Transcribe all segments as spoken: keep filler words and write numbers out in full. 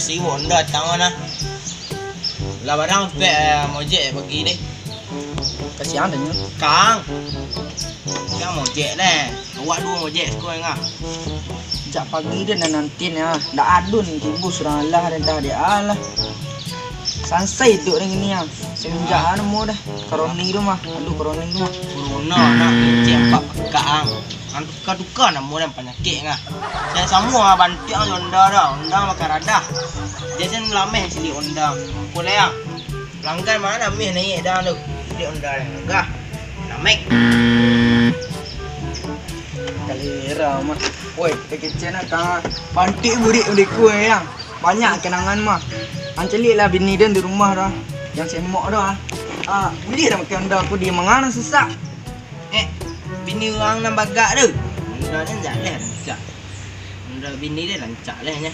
Si Honda tangan ah. Lah barang pek, eh, mojek pagi deh. Kasihan dah nyo. Kang. Kang mojek deh. Awak duo mojek siko ngah. Jak pagi deh nan nanti ni ah. Ndak ado ni tibo surang alah dah deh alah. Sansai iduik ring ni ah. Semenjak ah namo dah. Koroni tu mah. Aduh koroni tu mah. Corona nak kecek empat pekak ang. Ang tuka-tuka namo dan panyakik ngah. Saya samo ah bantik ang Honda dah. Honda makan radah. Jason melameh cili Honda. Boleh ang. Pelanggan mana mih naik dah tu. Cili Honda yang gagah. Namek. Kalera mah. Woi, kita kecek nak kang. Bantik burik udah kuai yang. Banyak kenangan mah. Ang caliak lah bini den di rumah dah. Yang semok dah. Ah, boleh dah makan Honda aku di mangan susah. Eh, bini urang nan bagak tu. Honda den jaleh rancak. Honda bini den rancak leh nya.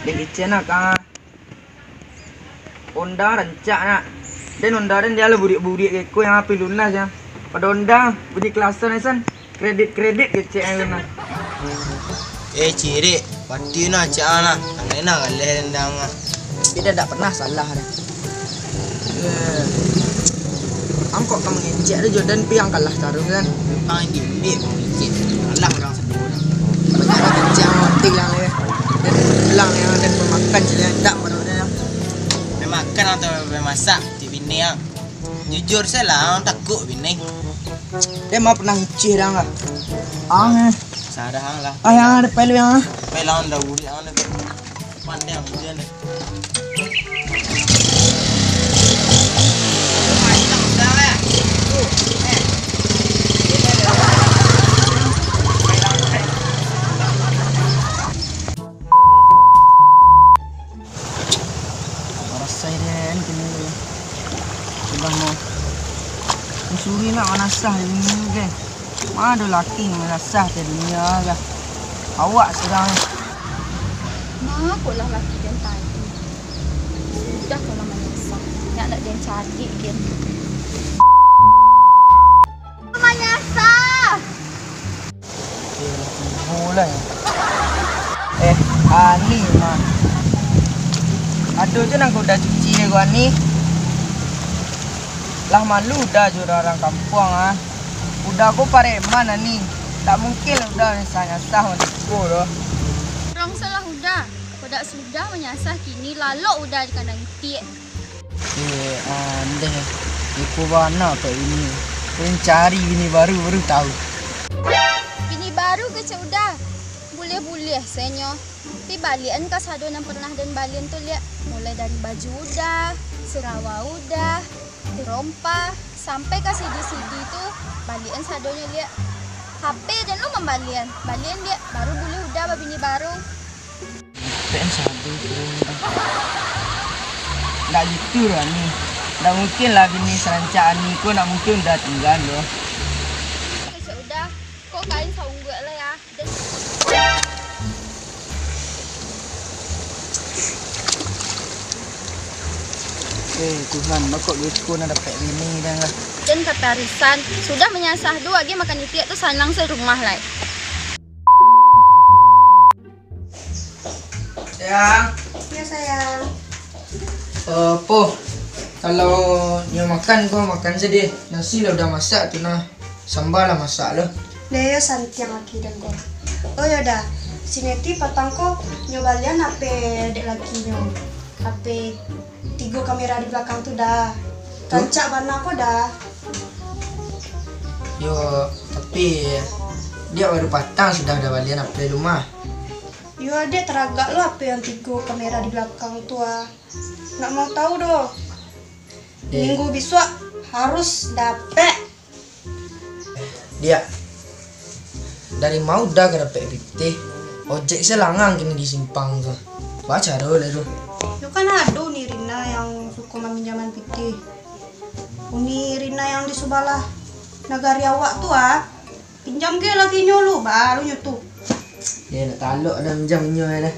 Den kecek nak kang. Honda rancak nak. Den Honda den dia lah burik-burik keko yang api lunas ya. Pada Honda bunyi kelasan esan. Kredit-kredit kecek yang lunas. Eh, cirik, pati nah cak ah nah. Anak nah galeh rendang ah. Tapi dia tak pernah salah dah. Eh. Angkok ka mangecek tu Jordan pi ang kalah taruh kan. Ang dimbik mangecek. Kalah urang sadonyo. Banyak lah kecek ang watik lang leh. Dan pulang yang dan pemakan cilian tak baru dah. Pemakan atau pemasak cik bini ang. Jujur salah ang takut bini. Dia mah pernah ngicih dah ang lah. Ang eh. Sarah ang lah. Ah yang ada pelu yang ah. Pelu ang dah bulik ang dah. Pandai ang bulik dah. Rasai den kini tu. Sudah mau. Suri nak manasah ini ke. Ma ado laki nan manasah ka dunia ka. Awak surang. Ma kok lah laki den tadi. Sudah kalau manasah. Nak nak den cari ke. Manasah. Eh, lah tibo lah. Eh, Ani mah. Ado je nan ka Uda cuci dek Ani. Lah malu Uda jo urang-urang kampuang ah. Uda ko pareman Ani. Tak mungkin lah Uda nyasah-nyasah macam tu doh. Urang salah Uda. Kok dak sudah manyasah kini lalok Uda di kandang itiak. Eh, andeh. Iko bana pek bini. Kau cari bini baru, baru tahu. Bini baru kecek Uda. Buliah-buliah senyo. Pi balian kasado nan pernah den balian tu liak. Mulai dari baju Uda, sarawa Uda, rompa, sampai ka sidi-sidi tu balian sadonyo liak. H P den lo mambalian. Balian liak, baru buliah Uda babini baru. P M satu turun dah. Ndak gitu lah ni. Ndak mungkin lah bini sarancak Ani ko ndak mungkin Uda tinggal doh. Kecek Uda, kok kain saungguak lah ya. Dan Eh Tuhan, kok gitu nak dapek bini dah lah. Dan kata arisan, sudah manyasah tu lagi makan itiak tu sanang serumah lai. Sayang. Ya sayang. Eh, po, kalau nyo makan ko makan sajo. Nasi lah udah masak tu nah. Samba lah masak lo. Nah, yo santiang aki dan ko. Oh yo dah. Si Neti patang ko nyo balian H P dek laki nyo. H P tigo kamera di belakang tu dah. Rancak bana ko dah. Yo, tapi dia baru patang sudah ada balian H P rumah. Yo, dek taragak lo H P yang tigo kamera di belakang tu ah. Nak mau tahu doh. Minggu bisuak harus dapek. Diak, dari ma Uda ka dapek pitih? Ojek se langang kini di simpang tu. Ba caro lai tu? Yo kan ado Uni Rina yang suko maminjaman pitih. Uni Rina yang di subalah nagari awak tu ah. Pinjam ge laki nyo lu, baru nyo tu. Ye, nak talok dah pinjam nyo dah.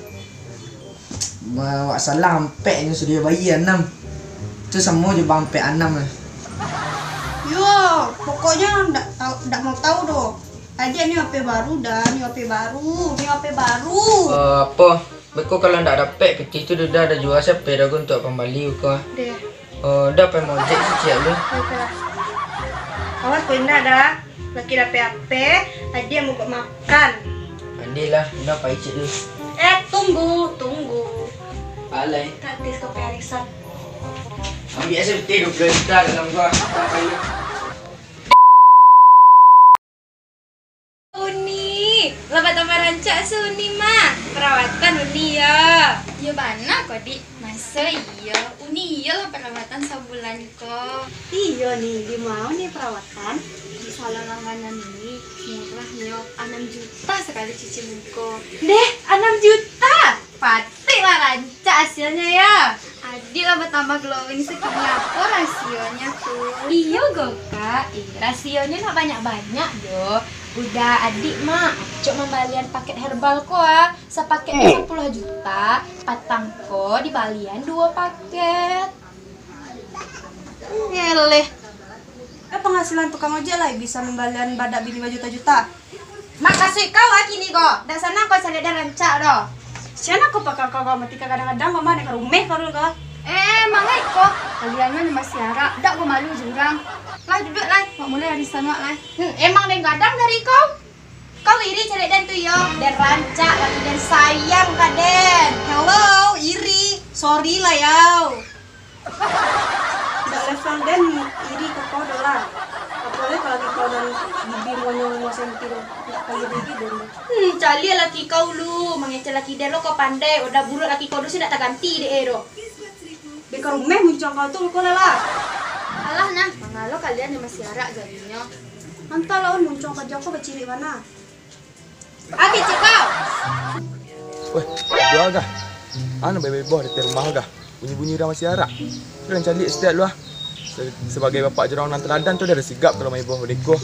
Awak salah ampek nyo sudah bayia anam. Tu samo jo bang ampek anam lah. Yo, pokoknyo ndak tau, ndak mau tahu doh. Adiak, ni H P baru Da, ni H P baru, ni H P baru. Eh, apo? Beko kalau ndak dapek pitih tu, Da, Da jua se H P Da ko untuak pambali ko. Deh. Eh, Da pai maojek ciek lu. Oke lah. Awas ko indak Da. Laki dapek H P, adiak mogok makan. Adiak lah, Da pai ciek lu. Eh, tunggu, tunggu. Alai. Gratis kopi arisan. Ambiak se pitih duo puluah juta dalam ko. Pai lu. Uni, lah batambah rancak se Uni mah. Parawatan Uni yo. Iyo bana ko, Dik. Maso iyo? Uni iyolah parawatan sabulan ko. Iyo ni, di ma Uni parawatan? Di salon langganan Uni, murahnyo, anam juta sakali cuci muko. Deh, anam juta? Patiklah rancak asilnyo yo. Adiak lah batambah glowing sakini, apo rasionyo tu? Iyo ko, Kak. Eh, rasionyo ndak banyak-banyak doh. Udah adiak mah, acok mambalian paket herbal ko ah. Sapaketnyo sapuluah juta, patang ko dibalian duo paket. Eleh. Eh, penghasilan tukang ojek lai bisa mambalian badak bini bajuta-juta. Makasuik kau ah kini ko, dak sanang ko caliak den rancak doh. Sia nan ko pakak kau, kau mati ka kadang-kadang, kau mah den ka rumeh kau dulu ko. Eh, mangai ko, kalian mah nan basiarak, dak bamalu jo urang. Lai duduak lai, wak mulai arisan wak lai. Hmm, emang den gadang dari kau. Kau iri caliak den tu yo, den rancak laki den sayang ka den. Hello, iri. Sorry lah yau. Ndak level den iri ka kau doh lah. Apolai kalau laki kau nan bibi monyong limo senti tu. Ndak kaya bibi den doh. Hmm, caliak laki kau lu, mangecek laki den lo kau pandai, odah buruak laki kau tu se ndak taganti dek e doh. Dek ka rumeh muncuang kau tu, ko lah lah. Alah nah, mangalo kalian nan basiarak jadinyo. Antah lah, on muncuang ka jako baciriak bana. Ati cikau. Weh, dua gah. Anu bebe boh di rumah gah. Bunyi-bunyi urang basiarak. Urang caliak setiap lu ah. Se-, sebagai bapak jorong nan teladan tu, dah ada sigap kalau main boh deko.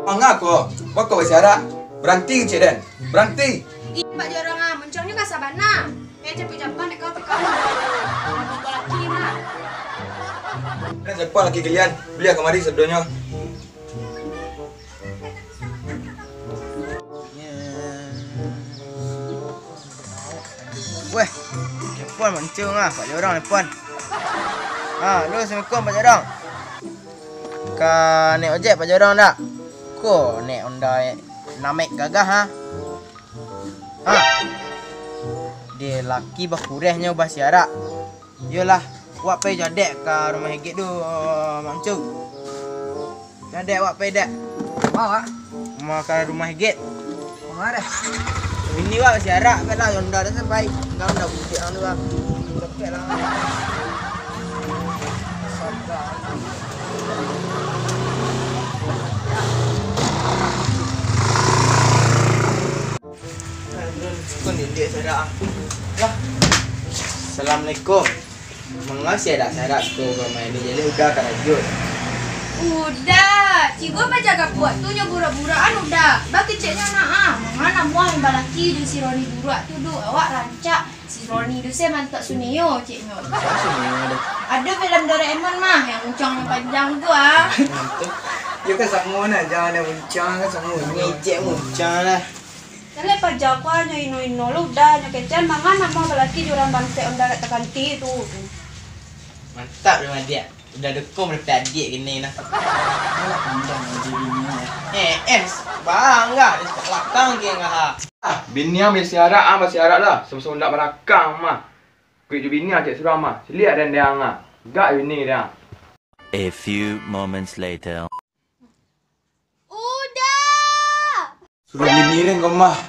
Manga ko, bako basiarak. Beranti kecek den. Beranti. Ih, Pak Jorong ah, muncuangnyo kasar bana. Eh, capek-capek dek kau, tapi kau mau laki mah. Nah, siapa laki kalian? Belilah kamari sadonyo. Weh, telepon mancung ah, Pak Jorong telepon. Ah, halo, assalamualaikum, Pak Jorong. Ka naik ojek, Pak Jorong, dak? Ko naik Honda Namek gagah, ha? Ha? Deh, laki bakurehnyo basiarak. Iyolah, wak pai jadek ka rumah Egek tu, Mancung. Jadek wak pai dek. Ma wak? Ma ka rumah Egek. Ma deh? Bini wak basiarak, kan lah, Honda dah sampai. Enggak, Honda butik ang tu, Bang. Capek lah. Assalamualaikum. Manga si arak-sarak tu ka main ni, jadi Uda ka lanjut. Uda, cigo pajaga buak tu nyo burak-burakan Uda. Bakeceknyo nak ah. Manga namuah balaki jo si Roni burak tu, Duk. Awak rancak. Si Roni tu se mantak Suneo, ceknyo. Siapa Suneo tu? Ado filem Doraemon mah, yang muncuang nan panjang tu ah. Mantuk. Yo kan samo nah, jangan yang muncuang kan samo. Ngecek muncuang lah. Jaleh paja ko nyo ino-ino lo Uda, nyo kecekan manga namuah balaki jo urang bantek Honda dak taganti tu. Mantap lah, Madiak. Uda dukung dapek adiak kini nah. Alah, panjang lagi bini. Eh, eh, bangga di balakang ke ngah. Ah, bini ang basiarak, ang basiarak lah. Sama-sama ndak balakang mah. Kuik jo bini ang cek surang mah. Caliak den dek ang ah. Gak bini den. A few moments later. Uda! Suruah bini den ko mah.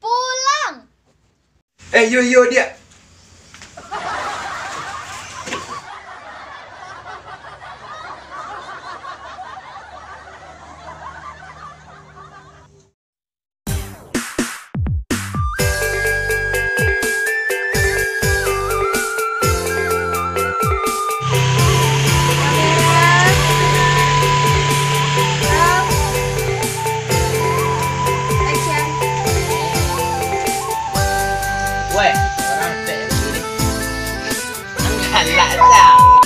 Pulang! Eh, yo, yo, diak. Weh, urang Lah, lah.